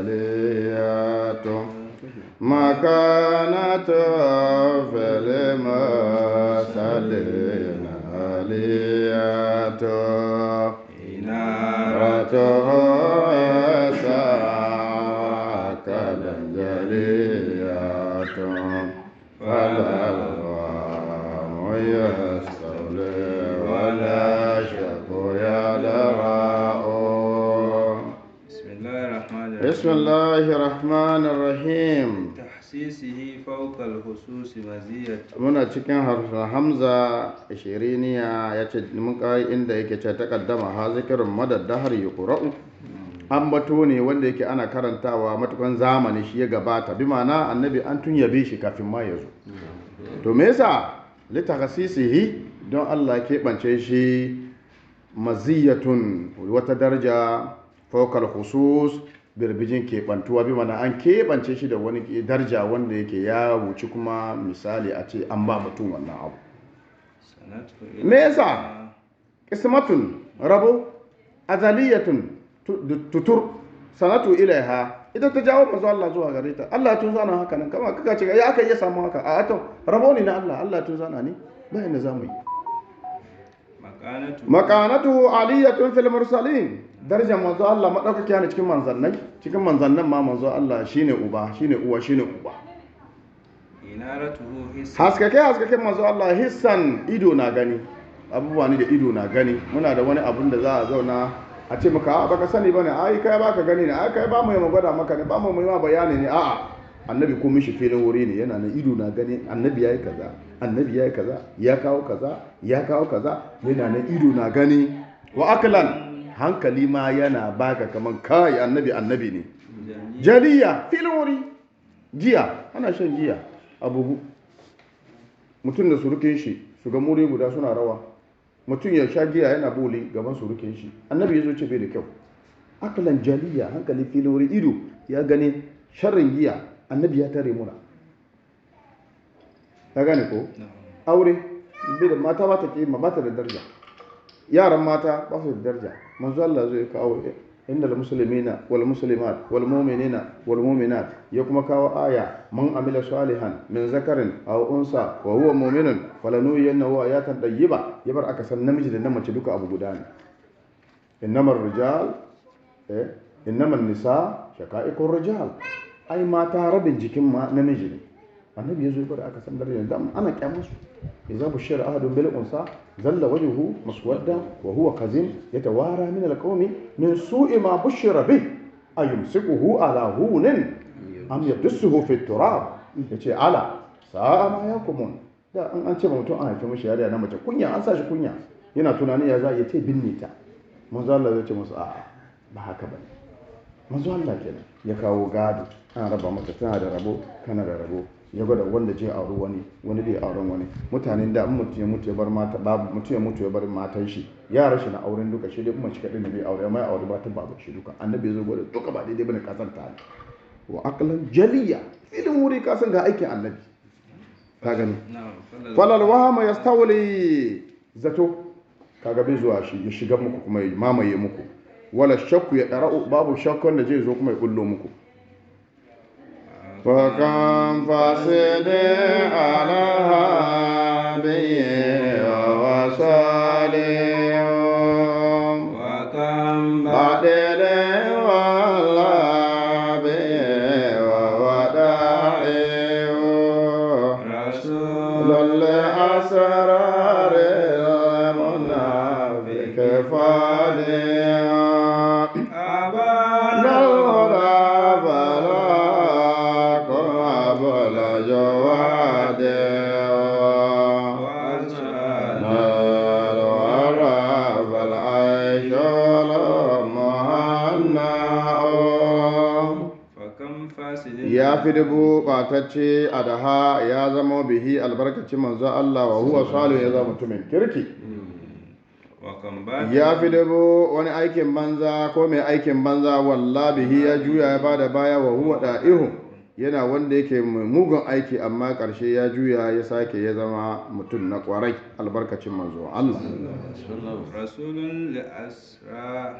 أزلية مكانة في المرسلين عالية إنارته ساكن جلية فلا الوهم يستولي ولا شك يدرأ. بسم الله الرحمن الرحيم. تحسيسه فوق الخصوص مزية. Muna cikin harfin hamza ishiriniya, ya ce mun kai inda yake ce takaddama ha zikirin madaddahar yuqra'u. Ambato ne wanda yake ana karantawa matukan zamani shi ya gabata, bi ma'ana annabi an tun yabe shi kafin ma ya zo. To me yasa litakhasisihi? Don Allah keɓance shi maziyatun, wata daraja fawqa al-khusus, birbijin keɓantuwa, bi mana an keɓance shi da wani daraja wanda yake ya wuci kuma misali a ce an ba mutum wannan abu. Me yasa? Qismatun, rabo, azaliyatun, tutur, sanatu ilaiha, ita ta jawo manzo Allah zuwa gare ta. Allah tun zana haka nan, kama kaka ce ya aka iya samu haka, a to rabo ne na Allah, Allah tun zana ne, bayan da zamu yi. Makanatu aliyatun fil mursalin, darajar manzo Allah madaukaki ne cikin manzannai, cikin manzannan ma manzo Allah shine uba, shine uwa, shine uba. Haskake haskake manzo Allah hissan, ido na gani, abubuwa ne da ido na gani. Muna da wani abun da za a zauna a ce maka a baka sani bane, ai kai baka gani ne, ai kai ba mu yi magana maka ne, ba mu yi ma bayani ne. A'a, annabi ko mishi filin wuri ne, yana na ido na gani, annabi yayi kaza, annabi yayi kaza, ya kawo kaza, ya kawo kaza, yana na ido na gani. Wa aklan, hankali ma yana baka kaman kai annabi annabi ne. Jaliya, filin wuri, giya, ana shan giya a bugu, mutum da surukin shi su ga muri guda suna rawa, mutum ya sha giya yana boli gaban surukin shi, annabi ya zo ce bai da kyau. Aklan jaliya, hankali filin wuri, ido ya gani sharrin giya, annabi ya tare muna. Ka gane ko? Aure bai mata ba ta kima, ba ta da daraja, yaran mata ba su da daraja. Manzo Allah zai kawo innal muslimina wal muslimat wal mu'minina wal mu'minat, ya kuma kawo aya man amila salihan min zakarin aw unsa wa huwa mu'minun falanuhyiyannahu hayatan tayyiba. Ya bar aka san namiji da na mace duka abu guda ne. Innamar rijal innaman nisa shaqa'iqur rijal, ai mata rabin jikin ma namiji ne. Annabi yazo bar aka san darajar da ana kyamun su. Idza bushira ahadun bil unsa zalla wajhuhu muswadda wa huwa kazim yatawara min al qawmi min su'i ma bushira bih ayumsikuhu ala hunin am yadussuhu fi turab. Yace ala sa'a ma yakumun. Da an ce ba mutum an haife mishi yariya na mace, kunya an sa shi kunya, yana tunanin ya za ya ce binne ta. Manzo Allah zai ce musu a'a ba haka bane. Manzo Allah kenan ya kawo gado, an raba maka, tana da rabo, kana da rabo. Ya gwada wanda je auri wani, wani bai auren wani. Mutanen da mutum ya mutu ya bar mata, babu mutum ya mutu ya bar matan shi, yaran shi na auren duka, shi dai kuma shi kadai ne bai aure, amma ya auri matan babu shi duka. Annabi ya zo gwada duka ba daidai bane, kasan ta ne. Wa aqlan jaliya, filin wuri kasan ga aikin annabi. Ka gani? Falal wahama yastawli, zato kaga bai zuwa shi ya shiga muku kuma ya mamaye muku. Wala shakku ya dara'u, babu shakkon da zai zo kuma ya kullo muku. فكم فاسد على هابي وصالح وكم باطل ولا به وودائع رسول للأسرار المنافق فادع أبان الهدى فلا ya fi dubu ɓatacce a daha ya zama bihi albarkacin manzo Allah wa huwa salihu, ya zama mutumin kirki. Ya fi dubu wani aikin banza ko mai aikin banza walla bihi ya juya ya bada baya wa huwa da'ihu, yana wanda yake mugun aiki amma ƙarshe ya juya ya sake ya zama mutum na ƙwarai albarkacin manzo Allah. Rasulun li'asra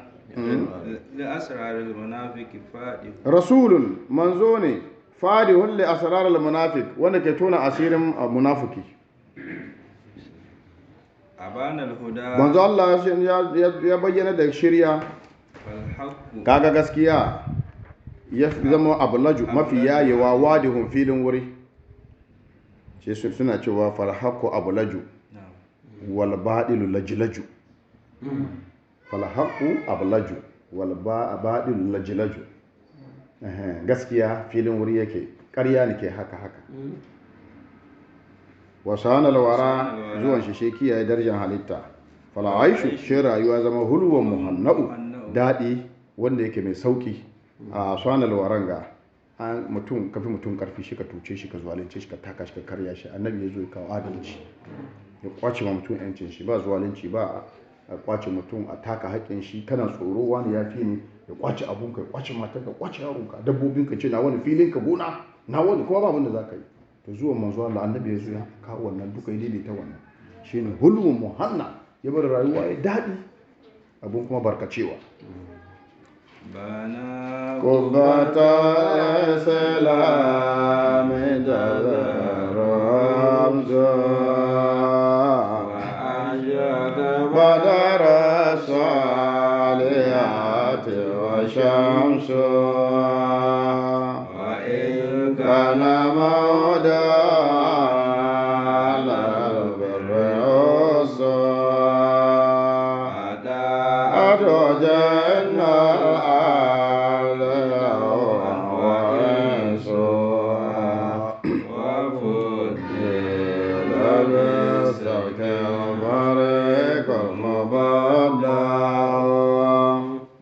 لأسرار المنافق فادح. Rasulun manzo ne fadihun li asrar al munafiq, wanda ke tona asirin munafiki. أبان الهدى. Manzo Allah ya bayyana da shirya. فالحق Kaga gaskiya ya zama ablaju mafi yayewa, wadihun filin wuri shi suna cewa falhaqqu ablaju نعم. wal badilu lajlaju. Falhaqqu ablaju wal badilu lajlaju. Gaskiya filin wuri yake, ƙarya ne ke haka haka. Wasana alwara, zuwan shi shi kiyaye darajar halitta. Fala aishu, shi rayuwa zama hulwan muhanna'u, daɗi wanda yake mai sauki a swana alwaranga. An mutum kafi mutum karfi, shi ka tuce shi, ka zalunce shi, ka taka shi, ka karya shi. Annabi ya zo ya kawo adalci, ya kwace ma mutum yancin shi, ba zalunci, ba a kwace mutum, a taka haƙƙin shi. Kana tsoro wani ya fi ni, ya kwace abunka, ya kwace matarka, ya kwace yaronka, dabbobinka, ce na wani, filinka, gona na wani, kuma ba abin da za ka yi. To zuwan manzo Allah, annabi ya zo ya kawo wannan duka, ya daidaita wannan. Shine hulwun muhanna, ya bar rayuwa ya daɗi, abun kuma barkacewa. بنى قبة الإسلام جزر رمزا وأنشد بدر الصالحات وشمس وإن كان مودع على البر أسوة أتجنى الأعلى وإنسها وفضل بالسبت الفريق المبدع.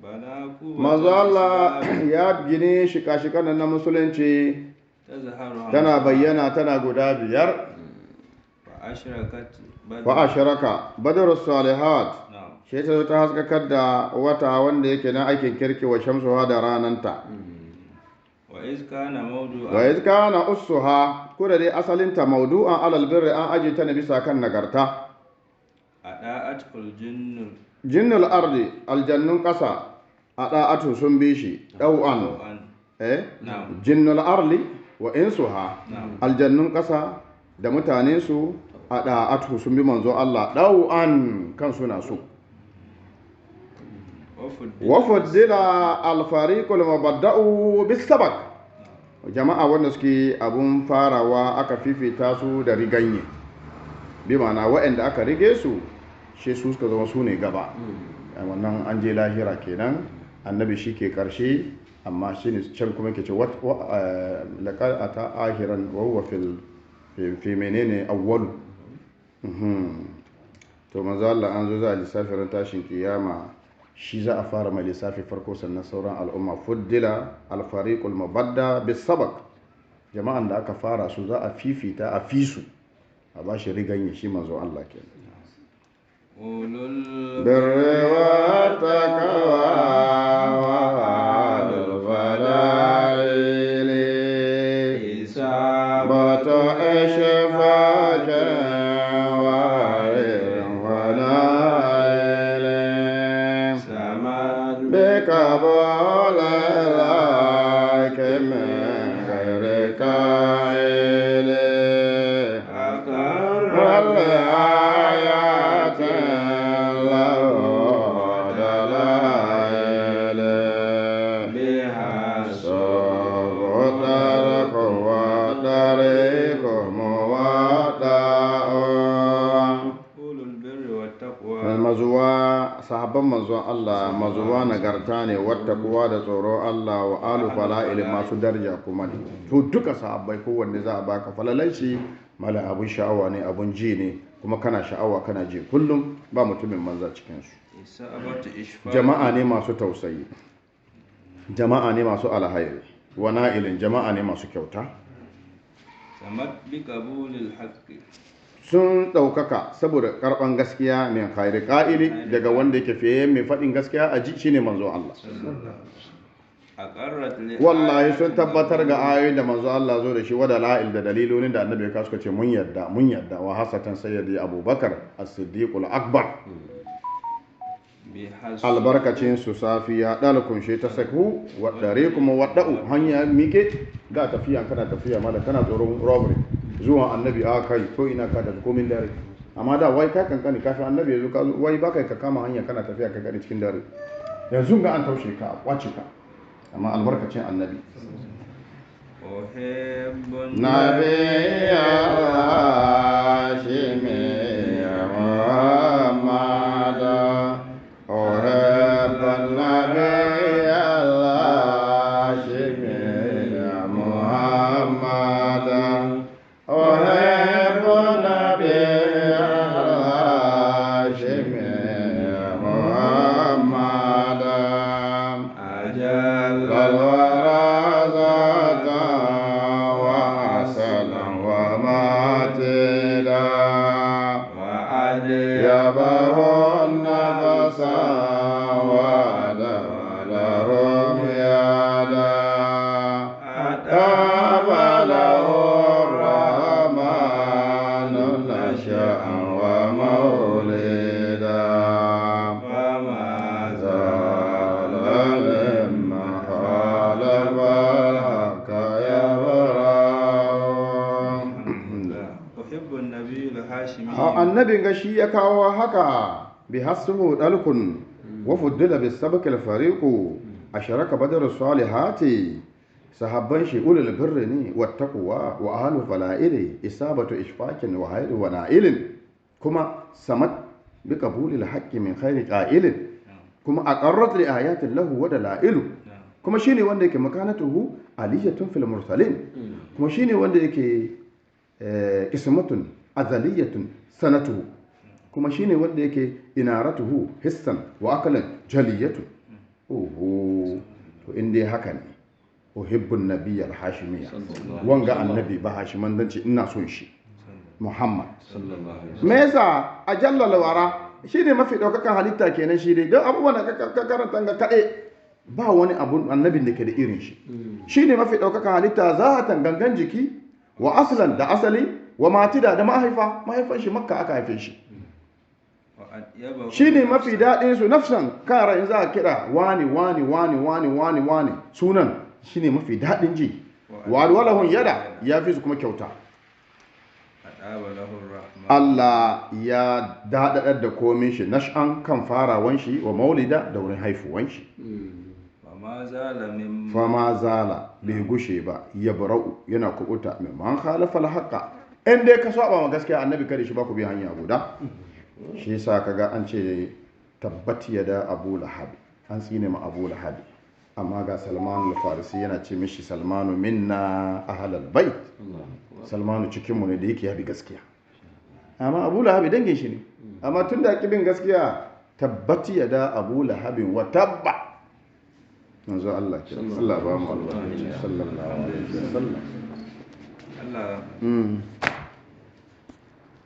بنى قوة Manzo Allah الإسلام ya gini shika-shikan nan na musulunci تظهر tana bayyana, tana guda biyar. فأشرقت بدر Fa asharaka badrus salihat, نعم. shi ta zo ta haskakar da wata wanda yake na aikin kirki, wa shamsuha, da rananta. وإذ كان موضوعا Wa iz kana ussuha, ko da dai asalinta maudu'an alal birri, an aje ta ne bisa kan nagarta. أداءته الجن Jinnul ardi, aljannun ƙasa, a da'atu, sun bi shi ɗau'an. طوعا. Eh. نعم. Jinnul arli wa insuha, نعم. aljannun ƙasa da mutane su, a da'atu, sun bi manzo Allah ɗau'an, kan suna so. وفضل Wa fuddila al-fariqul mubadda'u bis sabaq, jama'a wanda suke abun farawa aka fifita su da riganye, bi ma'ana waɗanda aka rige su, shi su suka zama su ne gaba. A wannan an je lahira kenan, annabi shi ke karshe, amma shi ne can kuma ke ce laqad ata ahiran wa huwa fil fi menene awwalu. To manzo Allah an zo za a lissafi ran tashin kiyama, shi za a fara mai lissafi farko, sannan sauran al'umma. Fuddila al-fariqul mubadda bis sabaq, jama'an da aka fara su za a fifita, a fi su, a ba shi riganye, shi manzo Allah kenan. أولو البر birri wa taqwa wa ahlul fadaili إصابة bata ishfaka wa walailin سمت بقبول لك من غير قائل أقر والآيات له دلائل بها سبل وطريق موضع. أولو البر والتقوى Mazuwa sahabban manzon Allah mazuwa nagarta ne, wattaquwa, da tsoron Allah, wa alu fala'il, masu daraja kuma ne. To duka sahabbai kowanne za a baka falalan shi, mala abun sha'awa ne, abun ji ne, kuma kana sha'awa kana ji kullum, ba mutumin manza cikin su. إصابة إشفاق Jama'a ne masu tausayi, jama'a ne masu alhairi, wa na'ilin, jama'a ne masu kyauta. سمت بقبول الحق Sun ɗaukaka saboda karɓan gaskiya, min khairi ƙa'ili, daga wanda yake fiye mai faɗin gaskiya a ji, shine manzo Allah. أقرت Wallahi sun لآيات tabbatar ga ayoyin da manzo Allah zo da shi, wada la'il, da dalilolin da annabi ya kawo, suka ce mun yarda, mun yarda, wa hasatan sayyidi Abubakar as-Siddiq al-Akbar. Bi hasu. Albarkacin su safiya dalkun shi ta saku waddare kuma wadda'u hanya mike ga tafiya, kana tafiya mala kana tsoron robbery zuwa annabi a kai ko ina ka tafi komin dare. Amma da wai kai kankani kafin annabi ya zo ka zo, wai baka ka kama hanya kana tafiya kai kare cikin dare. Yanzu ga an taushe ka, a kwace ka, amma albarkacin annabi. أحب نبي هاشمي محمد، أحب النبي الهاشمي محمد، أحب النبي الهاشمي محمد. أجل الورى ذاتا وأصلا وماتدا وعدل يبه النفس ولهم يدا أتاب له الرحمن نشأ ومولدا وما زال مما خالف الحق يبرأ. أحب النبي الهاشمي. Annabin ga shi ya kawo haka bi hasbu dalkun wa fuddila bis sabq al fariqu asharaka badr salihati, sahabban shi ulul birri ne wattaqwa wa ahlu fala'ili isabatu ishfaqin wa hayr wa na'ilin, kuma samat bi qabulil haqqi min khairi qa'ilin, kuma aqarrat li ayatin lahu wa dalailu, kuma shine wanda yake makanatuhu aliyatun fil mursalin, kuma shine wanda yake ismatun azaliyatun sanatuhu, kuma shine wanda yake inaratuhu hissan wa akalan jaliyatun. Oho, to in dai haka ne, uhibbun nabiyyal hashimiyya, wanga annabi ba hashiman dan ce ina son shi Muhammad. Sallallahu alaihi wasallam. Me yasa? Ajalla wara shine mafi daukakan halitta kenan shi dai, don abubuwan da ka karanta ga kade ba wani abu annabin da ke da irin shi. Shine mafi daukakan halitta zatan gangan jiki wa aslan da asali wa matida da mahaifa, mahaifan shi Makka aka haife shi. وأطيبه Shine mafi daɗin su nafsan kara in za a kira wani wani wani wani wani wani sunan, shine mafi daɗin ji. Wa alwalahun yada ya fi su kuma kyauta. أطاب له الرحمن. Allah ya daɗaɗar da komin shi nash'an kan farawan shi wa maulida da wurin haifuwan shi. وما زال من Fama zala bai gushe ba ya bara'u yana kubuta mai man khalafa al-haqqa, in dai ka saba ma gaskiya annabi kada shi ba ku bi hanya guda. Shi yasa kaga an ce tabbat yada Abu Lahab, an tsine ma Abu Lahab, amma ga Salman al-Farisi yana ce mishi Salmanu minna ahlal bait, Salmanu cikin mu ne da yake ya bi gaskiya. Amma Abu Lahab dangin shi ne, amma tun da bin gaskiya tabbat yada Abu Lahabin wa tabba. Manzo Allah ke Allah ba mu albarkaci sallallahu alaihi wasallam. Allah.